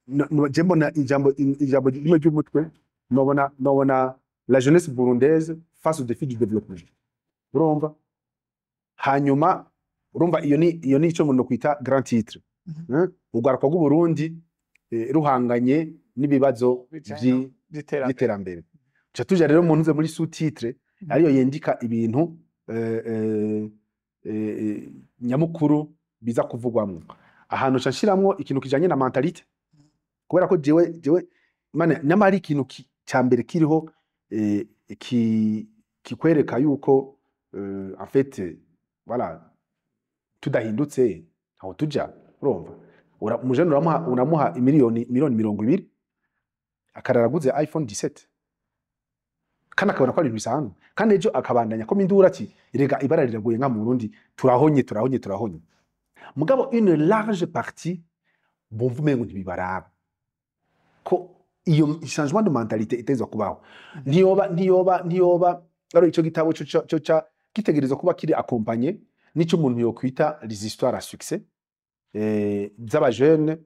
No, je mbona ijambo rimwe ry'umutwe, nobona "La jeunesse burundaise face au défi du développement". Urumva, hanyuma urumva iyo ni ico umuntu kwita grand titre. Urwaruka rw'Uburundi ruhanganye n'ibibazo bijanye vy'iterambere. Vy'iterambere. Tuca tuja rero mu ntuze muri sous-titre, ariyo yendika ibintu nyamukuru biza kuvugwamwo. Ahantu nca nshiramwo ikintu kijanye na mentalité, kubera ko jewe mane nyamara ari ikintu ca mbere kiriho kikwereka yuko en fait voilà, tudahindutse aho tuja. Urumva, umujene uramuha imiliyoni 20 akarara aguze iPhone 17, kandi akabona ko ari ibintu bisanzwe, kandi ejo akabandanya ko induru ati: "Erega ibara riraguye nka mu Burundi, turahonye, turahonye, turahonye." Mugabo une large partie bumva umengo ntibibaraba ko iyo changement de mentalité itezwa kubaho. Ntiyoba ari ico gitabo cyo gitegerezwa kuba kiri accompagné n'ico umuntu yokwita les histoires à succès z'abajene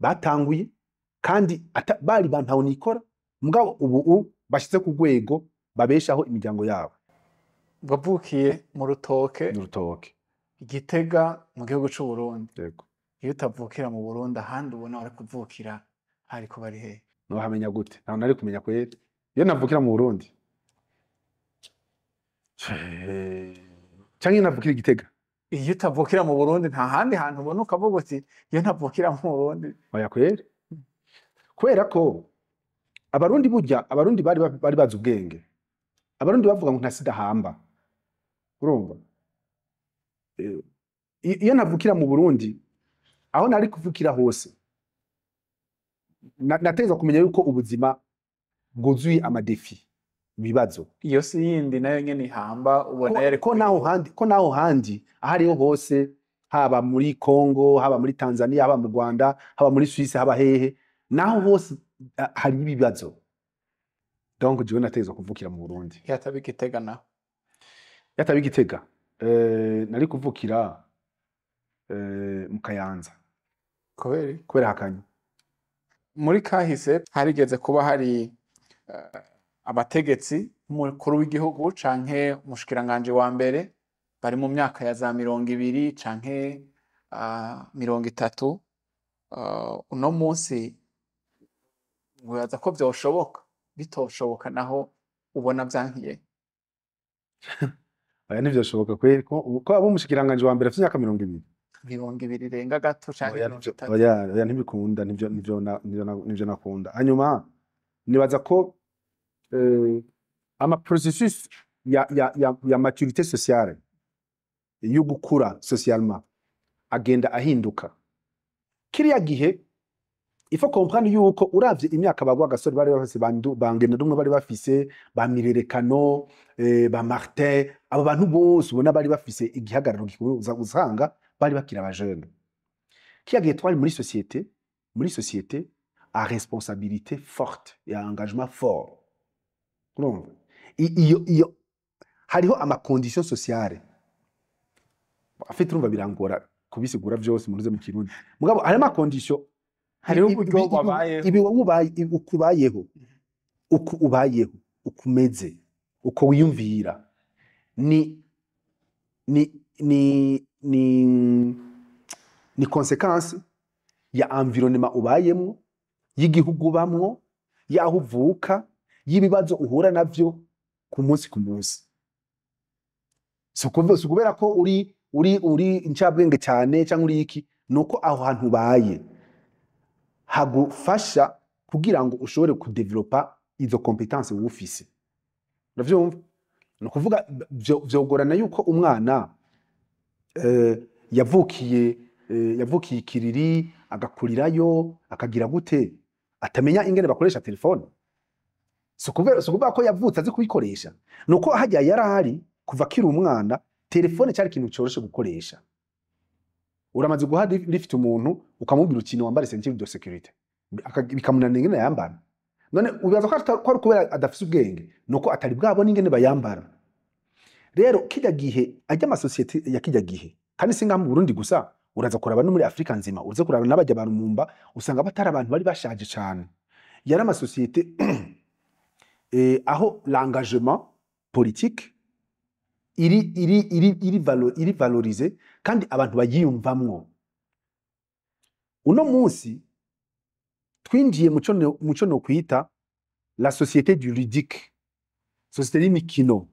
batanguye kandi bari bantaho nikora, mugabo ubu bashize ku rwego babeshaho imiryango yabo. Wavukiye mu Rutoke? Mu Rutoke. Igitega, mu gihugu c'u Burundi? Yego. Iyo utavukira mu Burundi, ahandi ubona wari kuvukira hariko bari hehe? Nohamenya gute? Ntaho nari kumenya kweri iyo navukira mu Burundi canke iyo navukira Igitega. Iyo utavukira mu Burundi, nta handi hantu ubona ukavuga uti: "Iyo ntavukira mu Burundi"? Oya kweri, kubera ko Abarundi, burya Abarundi bari bazi ubwenge. Abarundi bavuga ngo nta sida hamba. Urumva, iyo navukira mu Burundi, aho nari kuvukira hose nategerezwa kumenya yuko ubuzima bwuzuye ama défis, ibibazo. Iyo si yindi nayo nyene ihamba ubona yari Ko naho handi aho ariho hose, haba muri Congo, haba muri Tanzania, haba mu Rwanda, haba muri Suisse, haba hehe, naho hose hari ibibazo. Donc jewe nategerezwa kuvukira mu Burundi. Yataba Igitega naho? Yataba Igitega, nari kuvukira mu Kayanza. Kubera iki? Kubera hakanye. Muri kahise harigeze kuba hari abategetsi, nk'umukuru w'igihugu canke umushikiranganji wa mbere, bari mu myaka ya za 20 canke 30. Uno munsi wibaza ko vyoshoboka? Bitoshoboka naho ubona vyankiye? Oya, ntivyoshoboka kweri ko abo umushikiranganji wa mbere afite imyaka 20. 20 irenga gato canke Oya, mirongo nivyo- itatu. Oya, ntibikunda, nivyo nakunda. Hanyuma nibaza ko ama processus ya maturité sociale, yo gukura socialement, agenda ahinduka. Kiriya gihe, il faut comprendre yuko uravye imyaka bagwa gasore bari bafise, ba Ngendandumwe bari bafise, ba Mirerekano, ba Martin, abo bantu bose ubona bari bafise igihagararo gikomeye, usanga bari bakiri abajene. Kiriya gihe twari muri société à responsabilité forte et à engagement fort. Urumva, iyo hariho ama conditions sociales afite, urumva birangora kubisigura vyose muruze mu Kirundi, mugabo hariho ama conditions. Hariho uburyo babayeho. Ibi wowe ubaye, uko ubayeho, uko ubayeho, uko umeze, uko wiyumvira, ni conséquence ya environnement ubayemwo, y'igihugu ubamwo, y'aho uvuka, y'ibibazo uhura navyo. Ku munsi ku munsi. Si ukubera ko uri incabwenge cyane cyangwa uri iki, nuko aho hantu ubaye hagufasha kugira ngo ushobore kudevelopa izo compétences wowe ufise. Uravyumva? Ni ukuvuga vyogorana yuko umwana yavukiye ikiriri, agakurirayo, akagira gute, atamenya ingene bakoresha telefone. Si ukuvuga ko yavutse azi kuyikoresha, nuko hajya yari ahari kuva akiri umwana, telefone cyari ikintu coroshe gukoresha. Uramaze guha lift umuntu, ukamubwira uti: "Wambare ceinture de sécurité," bikamunanira ingene yambara. None ubibaza ko ari kubera adafise ubwenge? Nuko atari bwabona ingene bayambara. Rero kijya gihe ajya amasosiyete ya kijya gihe, kandi si ngaha mu Burundi gusa, uraza kuraba no muri Afrika nzima, uraza kuraba n'abajya ba Lumumba, usanga batari abantu bari bashaje cane. Yari amasosiyete aho l'engagement politique iri valorisé kandi abantu bayiyumvamwo. Uno munsi twinjiye muco no kwita la société du ludique, société y'imikino.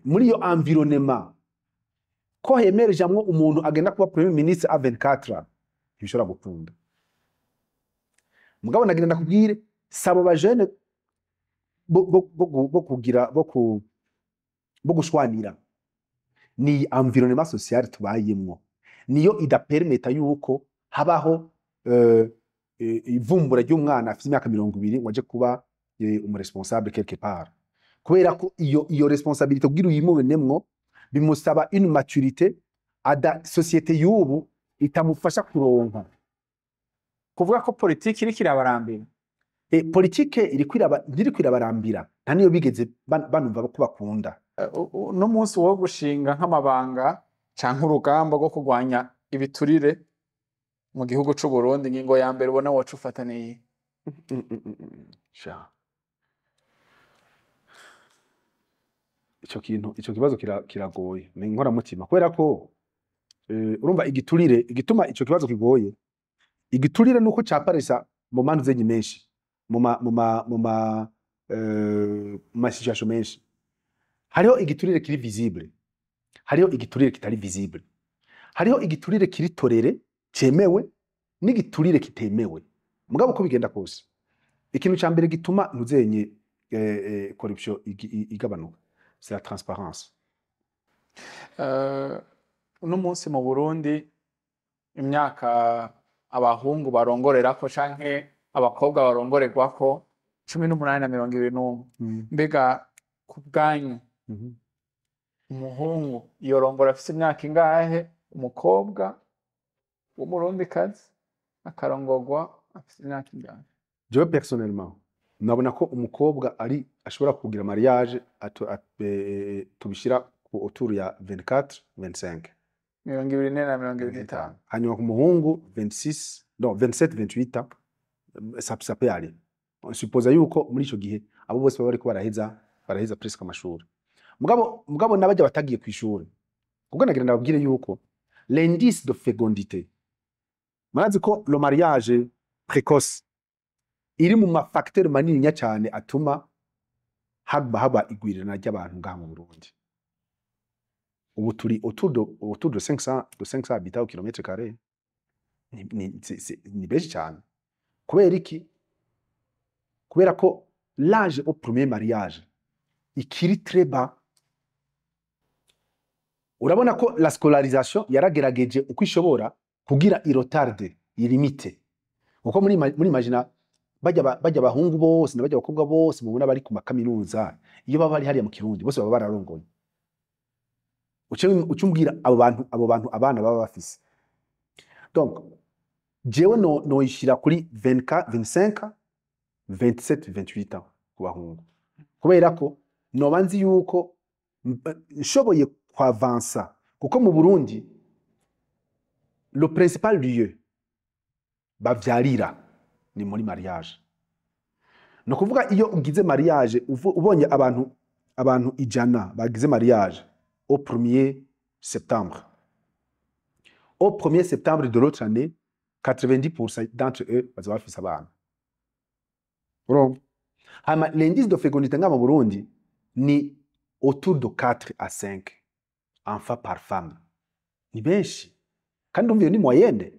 Muri iyo environnement ko hemerejamwo umuntu agenda kuba premier ministre à 24 ans, ntibishobora gukunda. Mugabo nagira ndakubwire, sabo bajene bo kugira bo gushwanira, ni environnement social tubayemwo niyo idapermeta yuko habaho ivumbura ry'umwana afite imyaka 20 ngo aje kuba umuresponsable quelque part, kubera ko iyo responsabilité kugira uyimubonemwo bimusaba une maturité ada société y'ubu itamufasha kuronka. Kuvuga ko politiki iriko irabarambira? Politike ntiriko irabarambira, nta niyo bigeze banumva ko bakunda. Uno munsi wo gushinga nk'amabanga canke urugamba rwo kurwanya ibiturire mu gihugu c'u Burundi, ingingo ya mbere ubona woca ufata niyi? Sha. Ico kibazo kiragoye, ni inkoramutima, kubera ko urumva igiturire, igituma ico kibazo kigoye, igiturire nuko caparesa mu mantu zenyi menshi, mu ma situation menshi. Hariho igiturire kiri visible, hariho igiturire kitari visible, hariho igiturire kiri toléré, cemewe, n'igiturire kitemewe. Mugabo uko bigenda kose, ikintu ca mbere gituma ntuzenye corruption igabanuka, c'est la transparence. Uno munsi mu Burundi imyaka abahungu barongorerako canke abakobwa barongorerwako, 18 na 21. Mbega ku bwanyu, umuhungu yorongora afise imyaka ingahe, umukobwa w'umurundikazi akarongorwa afise imyaka ingahe? Jewe personnellement nabona ko umukobwa ari ashobora kugira mariage tubishira ku autour ya 24, 25. 24 na 25. Hanyuma ku muhungu 26, non, 27, 28 ans, ça peut aller. On suppose yuko muri ico gihe abo bose baba bariko baraheza presque amashuri. Mugabo n'abajya batagiye kw'ishuri, kuko nagira ndababwire yuko l'indice de fécondité, murazi ko le mariage précoce iri mu mafacteur manininya cyane atuma haba igwirirana ry'abantu ngaha mu Burundi. Ubu turi autour de 500, de 500 habitants au kilomètre carré. Ni benshi cyane. Kubera iki? Kubera ko l'âge au premier mariage ikiri très bas. Urabona ko la scolarisation yaragerageje uko ishobora kugira iretarde, ilimite, kuko muri imagina bajya abahungu bose na bajya abakobwa bose mubona bari ku makaminuza, iyo baba bari hariya mu Kirundi bose baba bararongoye. Uce umbwira abo bantu abana baba bafise. Donc jewe no noyishira kuri 24, 25, 27, 28 ans ku bahungu, kubera ko noba nzi yuko nshoboye kwavansa, kuko mu Burundi le principal lieu bavyarira ni muri mariage. Ni ukuvuga iyo ugize mariage, ubonye abantu 100 bagize mariage au 1er septembre, au 1er septembre de l'autre année, 90% d'entre eux bazoba bafise abana. Urumva? Hama l'indice de fécondité nga mu Burundi Ni autour de 4 à 5 enfants par femme. Ni benshi kandi umva, iyo ni moyenne.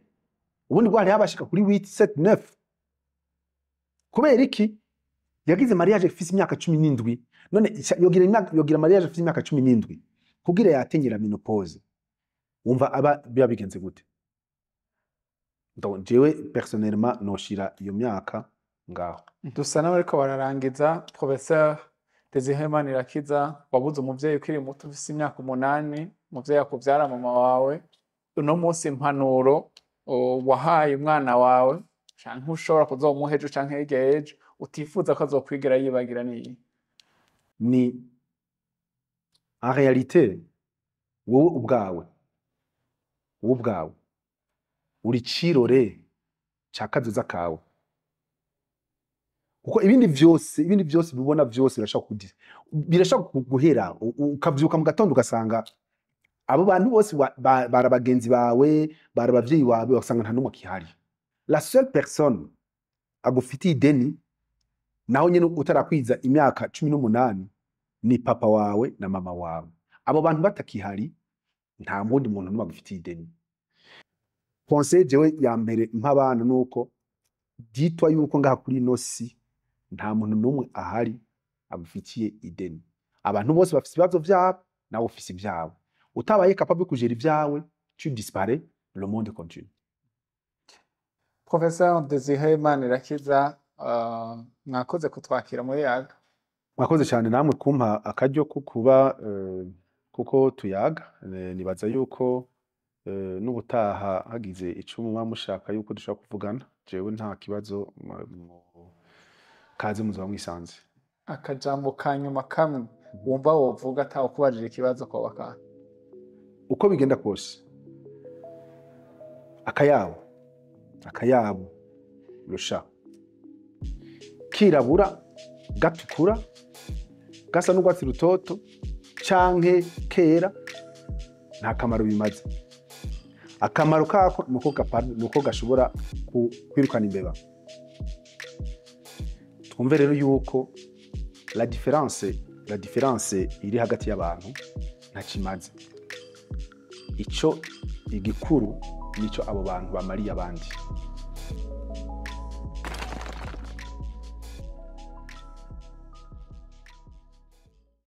Ubundi bwo hariho abashika kuri 8, 7, 9. Kubera iki? Yagize mariage afise imyaka 17. None yogira mariage afise imyaka 17 kugira yatenyera ménopause, wumva aba biba bigenze gute? Donc jewe personnellement noshira iyo myaka ngaho. Dusa n'abariko bararangiza. Professeur Desire Manirakiza, wabuze umuvyeyi ukiri muto, ufise imyaka 8, umuvyeyi akuvyara, mama wawe. Uno munsi impanuro wahaye umwana wawe canke ushobora kuzomuha ejo canke hirya y'ejo, utifuza ko azokwigera yibagira, niyi? Ni en réalité wowe ubwawe uri cirore ca kazoza kawe, kuko ibindi vyose bibona vyose birashobora guhera. Ukavyuka mu gatondo ugasanga abo bantu bose bari abagenzi bawe, bari abavyeyi bawe, ugasanga nta n'umwe akihari. La seule personne agufitiye ideni, naho nyene utarakwiza imyaka 18, ni papa wawe na mama wawe. Abo bantu batakihari, nta wundi muntu n'umwe agufitiye ideni. Conseil jewe ya mbere mpa abana nuko ditwa yuko ngaha kuri ino si nta muntu n'umwe ahari agufitiye ideni. Abantu bose bafise ibibazo vyabo, nawe ufise ibyawe. Utabaye capable yo kugera ibyawe, tu disparais, le monde continue. Professeur Desire Manirakiza, mwakoze kutwakira muri Yaga. Mwakoze cyane namwe kumpa akaryo ko kuba kuko tuyaga. Nibaza yuko n'ubutaha hagize ico muba mushaka yuko dushobora kuvugana, jewe nta kibazo, kaze muzoba mwisanze. Akajambo ka nyuma kamwe wumva wovuga atawukubajije ikibazo koba kahe? Uko bigenda kose, akayabo akayabo rusha kirabura, gatukura, gasa n'urwatsi rutoto canke kera, nta kamaro bimaze. Akamaro kako nuko gashobora kwirukana imbeba. Twumve rero yuko la différence iri hagati y'abantu ntakimaze. Ico igikuru nico abo bantu bamariye abandi.